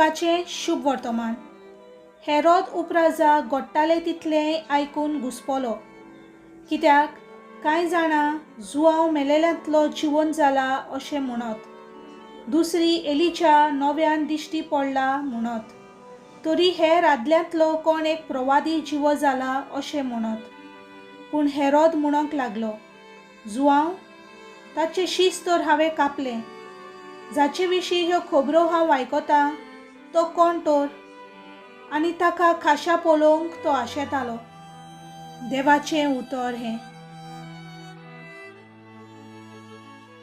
लुकाचें शुभ वर्तमान. हेरोद उपराजा घडटालें तितलें आयकून घुस्पलो, कित्याक कांय जाणां जुआंव मेलेल्यांतलो जिवन जाला अशें म्हणत, दुसरी एलिजा नव्यान दिश्टी पडला म्हणत, तरी हेर आदल्यांतलो कोण एक प्रवादी जिवो जाला अशें म्हणत. पूण हेरोद म्हणूंक लागलो, जुआंव ताचें शीस तर हांवें कापलें, जाचे विशीं ह्यो खबरो हांव आयकतां तो कोण तर? आनी ताका खाशा पळोवंक तो आशेतालो. देवाचें उतर हें.